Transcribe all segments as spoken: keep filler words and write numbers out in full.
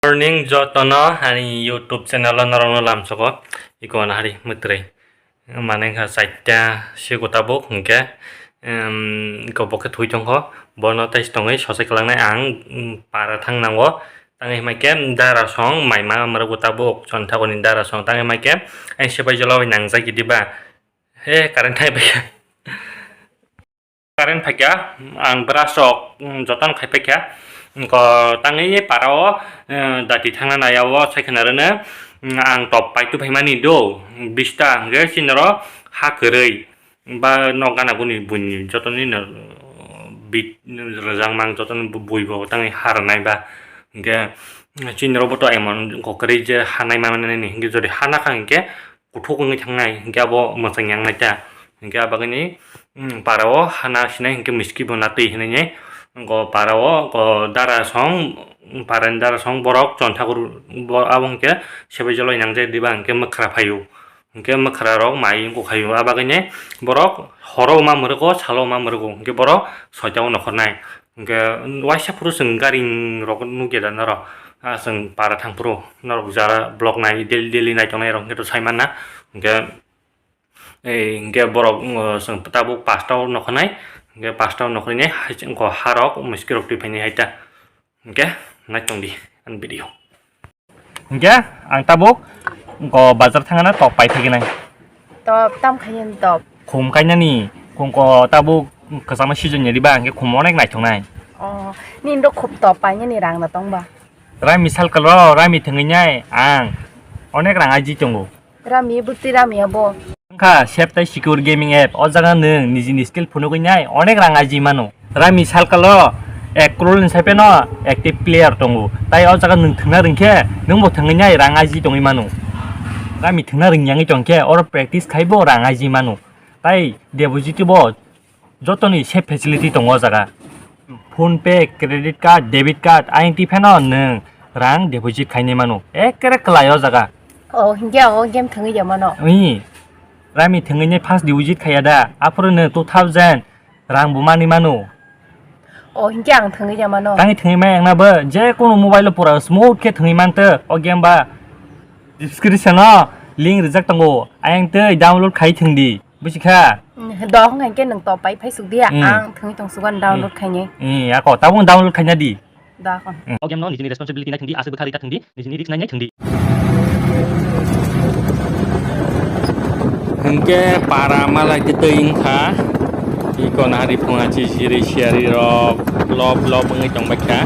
Morning jotono ani YouTube channel o norokno lamsogo. Iko nahari mwtwrwi. Mane wngkha chaita sigo tabuk hwnkhe, em, iko bo khe thwi tongkho. Bono tei tongwi sochai kwlangnai ang, em, para thang nango. Tangwi hwnbaikhe dara song maima mwrwkgo tabuk chonthagoni dara song. Tangwi hwnbaikhe ang sepai jolao nangjak gidi ba. He, current hai bai. Current phaikha, ang brush rok, mm, jotono khai paikha. Wngkha tangwi para o, eh, dati thangna nai o sai khna rwno, mm, ang top pai tu phaimani do, bista hwnkhe chini oro ha kwrwi ba nok gana guni buini jotoni no, bit rwjak mang jotoni bui bo tangwi ha rwnai ba. Hwnkhe chini oro bo to emon kwrwi je ha nai ma mani hwnkhe jodi ha nakha hwnkhe kuthuk wngwi thangnai, hwnkhe abo mwchang yang nai ta. Hwnkhe abagwini, mm, para o hana sinai hwnkhe miski bo na twi hinwi nai. Go para o, go dara song, para ni dara song borok chonthaguru bo abo hwnkhe sebai jolai nangjak diba hwnkhe mwkhra phaio. Hwnkhe mwkhra rok mai wngkha khaio. Abagwini borok horo ma mwrwgo, salo ma mwrwgo. Hwnkhe borok soita o nokhornai. Hwnkhe waisa phuru chwng gari rok nukya da norok, ah, chwng para thang phuru norok jara vlog nai daily daily naitongnai rok hwnkhe to sai manna. Hwnkhe, eh, hwnkhe borok, oh, chwng tabuk pasta o nokhanai, hwnkhe pasta o nokhanai hai chwng kho harok miski rok twi phainai hai ta. Hwnkhe naitong di ani video. Hwnkhe ang tabuk wngkha bazar thangna top pai phaikinai. Top, tam khaiyani top. Khum kainani, khum ko tabuk kwchangma season ni riba, hwnkhe khum onek naithoknai. Oh, nini rok khum top painani rang da tongba? Rami salkal ro, rami thwngwi nai ang onek rang aji tongo. Rami bwtwi rami abo. Wngkha Save tei Secure Gaming app. O jaga nwng nijini skill phunugwi nai onek rang aji mano. Rami salkalo ek crore ni sai pheno active player tongo. Tai o jaga nwng thwngna rwngkhe nwngbo thwngwi nai rang aji tongwi mano. Rami thwngna rwngya wngwi tongkhe oro practice khaibo rang aji mano. Tai deposit bo jotoni safe facility tongo o jaga. PhonePe, credit card, debit card, ayang twi phano nwng rang deposit khainai mano. Ekkere kwlai o jaga. Oh, hinkhe o game thwngwi ya mano. Ui, rami thwngwi nai first deposit khaiya da. Aphuru nwng two thousand rang bo manwi mano. Oh, hinkhe ang thwngwi ya mano. Tangwi thwngwi maya wngna bo, je kono mobile o pura smooth khe thwngwi mantw o game ba. Description o link rijak tongo. Ayang twi download khai thwngdi. Buji kha? Mm, do hwnkha hinkhe nwng top pai phai suk diya. Mm. Ang thwngwi tong sugan download khainai. Mm, ako tabuk download khaina di. Da kon. Mm. O game no nijini responsibility nai thwngdi, aswk bwkha rita thwngdi, nijini risk nai nai thwngdi. Hinkhe para malai twi twi wngkha. Iko nahari phunga chi siri siyari rok lob lob wngwi tongbaikha.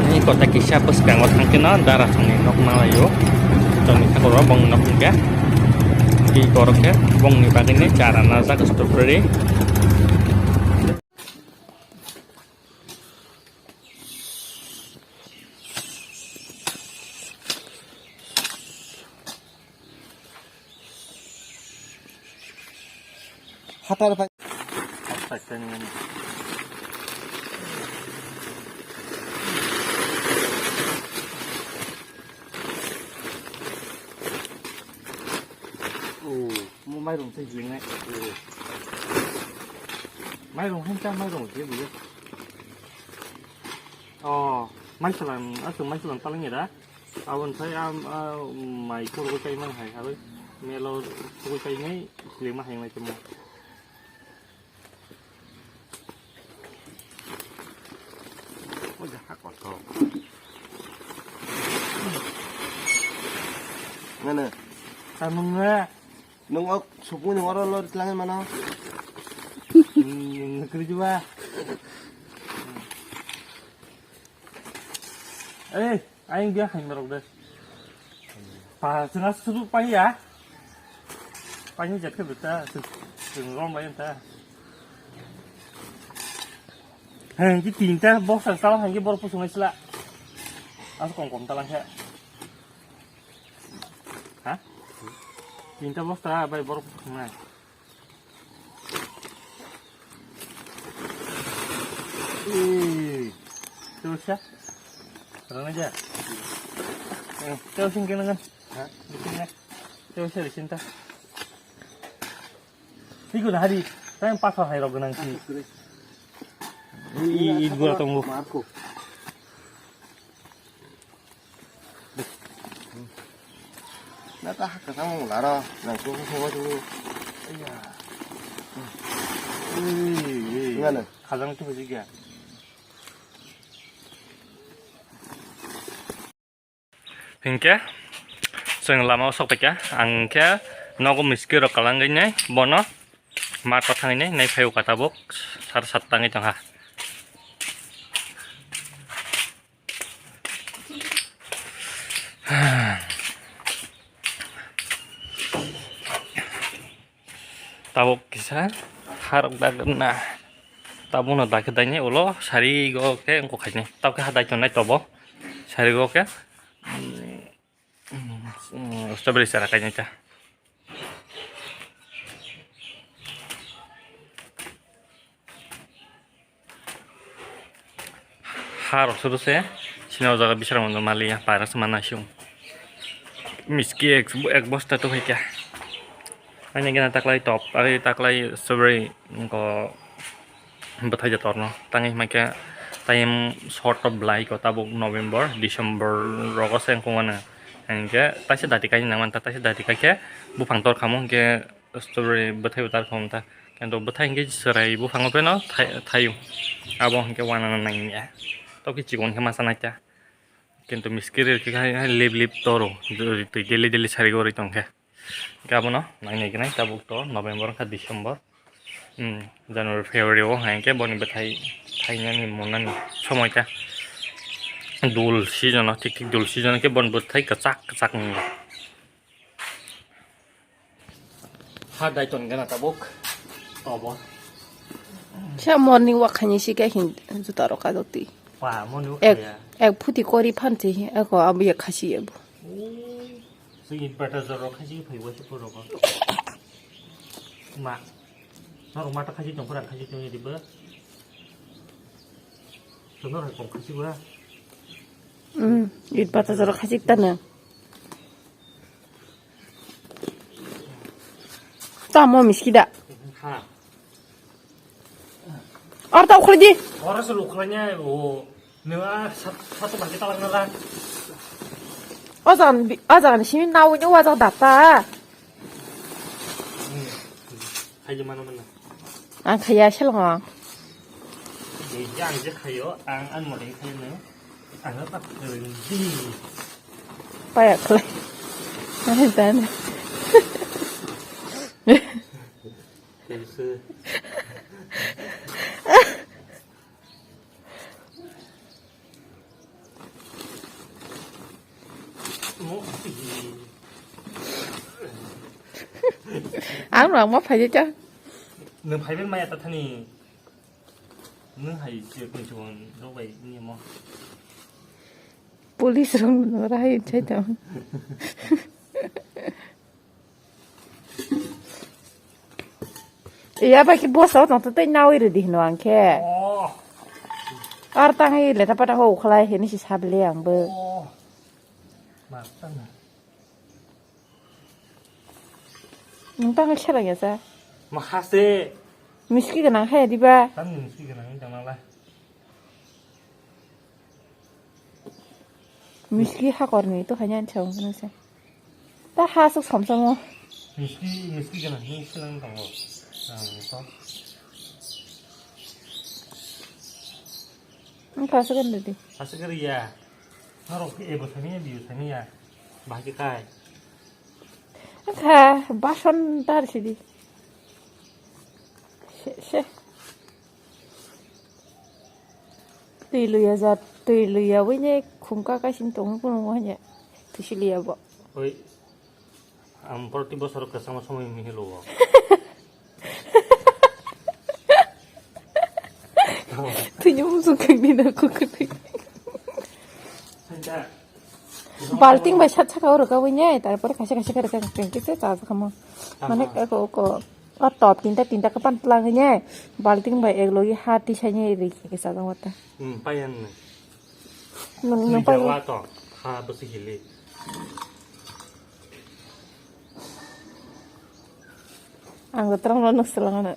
Ani kota kisa bwskango thangkheno dara songni nok nanglaio. Tongni thangkoro bongni nok hwnkhe tei borok khe bongni bagwino chara najak strawberry. Hatar pai. Oh, mo mairum se jing nai. Mairum han ta mairum je bu. Oh, mai salam, asung mai salam talang ya da. Aboni sai a, a, mai khorokgwi kai mano hai, abo melo khorokgwi kai nai, slima hai nai tamo. O ja ha kotor. Nana. Samung na. Nung ok supung nung oro lor tlang mano. Hmm, nung kiri juga. Eh, aing dia hai merok deh. Pa, sena susu pai ya. Pai ni jat ke beta, seng rom bai ta. Hei, ki tinta box ang salah hei ki bor pusung isla. Aku kong kong talang ya. Ha? Tinta box ta bai bor pusung nai. Ih, terus ya. Terang aja. Eh, terus yang kena kan? Hah? Bikin ya. Terus ya di sini ta. Iku dah hari. Saya pasal hai rok nang sini. Ih, ih, gua tunggu. Marco. Ata hakka tamo laro, nang tu tu tu. Iya. Ui, ui. Ngano? Khajang tu bujik ya. Hinkhe chwng lama o sok paikha, ang khe nogo miski rok kwlangwi nai bono mato thangwi nai, nai phai o kha tabuk sar sat tangwi tongkha. Tabuk kisa harok dagna. Tabukno dakhe daini ulo sari go khe wngkha khaini. Tabuk khe hadai tongnai tobo. Sari go khe, mm, mm, strawberry chara kainai ta. Ha rok suru se, sini o jaga bisra mondo mali ya, paira se mana siung. Miski ek, ek bosta tu hai kya. Ani gana taklai top, ari taklai strawberry ko bwthai jator no. Tangi hima kya time short of blai ko tabuk November, December rogo se wngkha mano. Hingke taisa dati kaini nang manta, taisa dati kaikhe buphang tor khamo hingke strawberry bwthai bo tar khamo ta. Kento bwthai hingke chwrai buphango pheno thai-, thaio. Abo hingke wanana nangya. Toki chikon khe masa naikha. Kento miskiri khe hai, hai lip lip toro. Twi daily daily sari gori tongkhe. Hingke abono nang naignai tabuk to November wngkha December. Hmm, January, February o hingke boni bwthai thainani monani somoi ta. Dul season o, thik thik dul season khe boni bwthai kwchak kwchak wngo. Ha dai ton gana tabuk. Tobo. Sa morning walk khaini si khe hin juta rok kajok twi. Pa morning walk ek, khaya. Ek phuti kori phan se hi, ako abu ya khasi abu. Sigi bata joro khasi phai wa se poro ko. Ma. Noro mata khasi tong pura khasi tong di ba. Sono hai kong khasi wa. Hmm, it bata joro khasi tana. Tamo miski da. Ha. Ar ta ukhli di. Ora se ukhli nya o. Nwa sat sat bagi talang nala. O jan bi-, o jan simi nawi ni wajak data. Hai je mano mana. Ang khaya selong. Ang je khayo, ang an mo dei khayo ne. Ang apa kerja. Paya khlai. Ai dan. Kese. Ang rang ma phai ta. Nung phai ben maya ta thani. Nung hai je kun chuan rok bai ni mo. Police rong no rai chai ta. Iya bai ki boss o tong tei nawi redi hino ang khe. Oh. Ar tang hi leta pata ho khlai hini si sabli ang bo. Oh. Ma tang. Nung tang khe rang ya sa. Ma hase. Miski ganang hai diba. Tang miski ganang tang nang la. Miski hakorni to hanya chong kena se. Ta ha sok som somo. Miski, miski gana ni silang tongo. Ang to. Ang ka sa kan dadi. Asa kari ya. Narok ke ebo sami ya, biu sami ya. Bahagi kai. Ang ka bason tar sidi. Se, se. Twi luya ja, twi luya wine khungka kaising tongo kuno wanya. Twi si luya bo. Oi, ang proti bosor kwchangma somoi mihilo o. Twi ni musuk khangni na kukutwi. Balting bai sat saka oro ka wine, tarpore kaisa kaisa kare kare kise cha kamo. Mane ko ko. O top tinta tinta kapan tlang ne. Balting bai ek logi ha tisai ne ri ke sa jang wata. Hmm, payan ne. Nung nung pa. Wa to. Ha basi hili. Ang terang lo nuk selang na.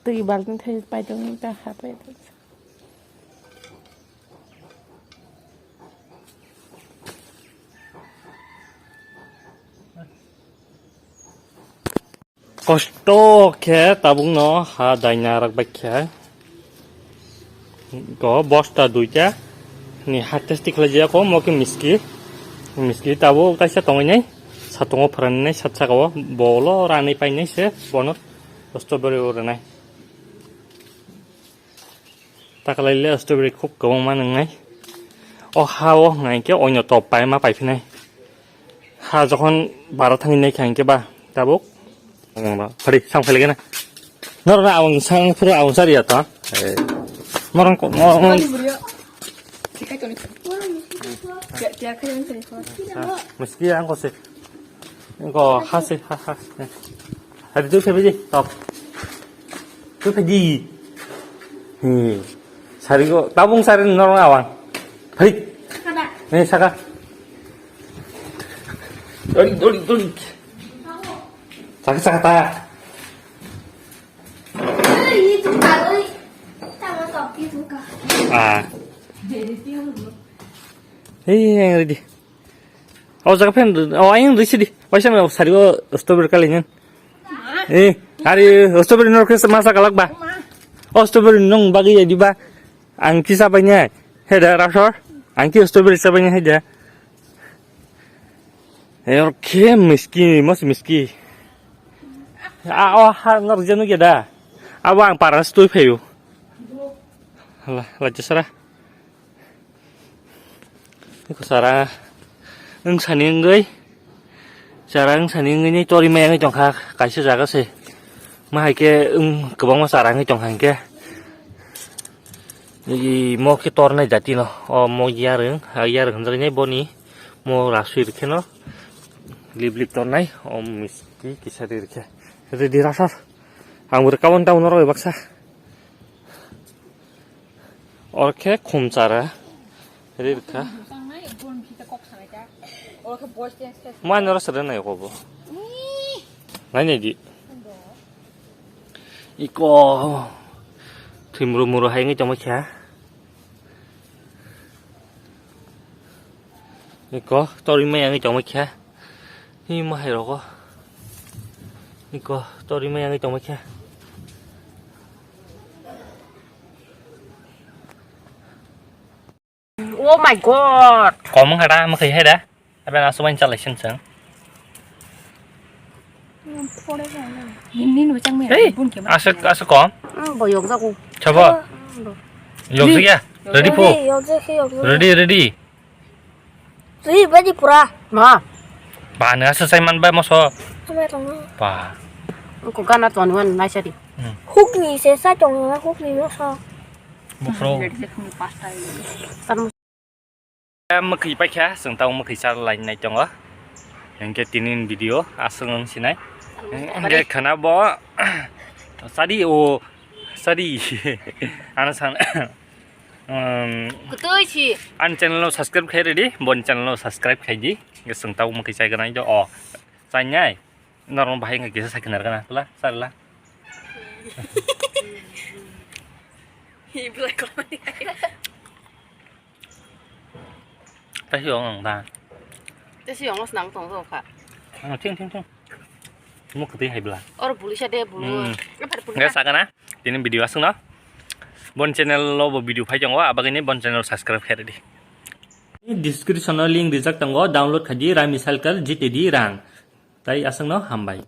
Twi balting thai pai tong ta ha pai tong. Kosto khe tabukno ha daina rak bai khe. Go bosta duita ni ha testi khlai jaya ko mo khe miski. Miski tabuk taisa tongwi nai. Satungo pharanai sat saka o bolo ranai painai se bono strawberry o rwnai. Takalai le strawberry khub kwbangma nwngnai. O ha o hwnka hinkhe oino top pai ma paiphinai. Ha jokhon bara thangwi naikha hinkhe ba tabuk. Phari, sang phai lagena. Norokno abang sang phuru abang sariya to. Norok, norok. Miski ang kose. Ko ha se, ha, ha. Hari tu khe biji, top. Tu khe di. Hmm. Sari ko, tabung sari norong awang. Hari. Ni saka. Dori, dori, dori. Saka, saka ta. Ah. Hei, yang ready. O jaga phen, o ayang risi di. Waisa na sari o strawberry kali nyan. Eh, hari strawberry nor kesa masa kalak ba. O strawberry nong bagi ya di ba. Ang kisa banya. Heda rasor. Ang ki strawberry sa banya heda. Yor khe miski, mos miski. A, o ha nor jenu geda. Abo ang paras tui phayu. La, la jesara. Iko sara wng sani wngwi, sara wng sani wngwi ni tori maya wngwi tongkha kaisa jaga se. Ma hai khe wng kwbangma sara wngwi tongkha hinkhe. Imo khe tornai jati no, o mo yarwng, a yarwng hwnjaknai boni mo rasui rwkhe no lip lip tornai, o misti kisa ri rwkhe. Ready rasar, ang bo rwkha bo nw tabuk norok bai baksa. Oro khe khum chara ri rwkha. Mani oro sere nai kobo. Nai nai di. Iko thwimuru muru hai wngwi tongma kha. Iko tori maya wngwi tongma kha. Hi mo hai rogo. Iko tori maya wngwi tongma kha. Oh my God. Kom wngkha da, mwkhwi hai da. Aben aswk wain chalai sing sing. Nini nini bachang me. Hey, aswk, aswk kom. Ang boyok jago. Chabo. Yok ya. Ready po. Yok jago, yok jago. Ready, ready. Ready, ready pura. Ma. Ba, nang aswk sai man ba moso. Sampai tong. Ba. Ko gana ton wan nai sari. Hukni se sai tong, hukni moso. Bufro. Mwkhwi paikha, chwng tamo mwkhwi cha lai nai tongo. Hinkhe tini video aswk wng sinai. Hinkhe khana bo sadi o sadi. Ano san. Kwtwi si. Ani channel no subscribe khai redi, boni channel no subscribe khai di. Hinkhe chwng tamo mwkhwi chai gwnai do o. Chainai. Norok bahai wngkha kisa sakhe narwkna pla sarla. Tei si ong ang da. Tei si ong swnam tong tong kha. Ang thing thing thing. Muk tei hai bla. Or bulu sa de bulu. Ngai sakana. Tini video aswk no. Bon channel lo bo video phai tongo abagini bon channel subscribe khe redi. Description o link rijak tongo, download khaidi Rami Cycle G T D rang. Tai aswkno hambai.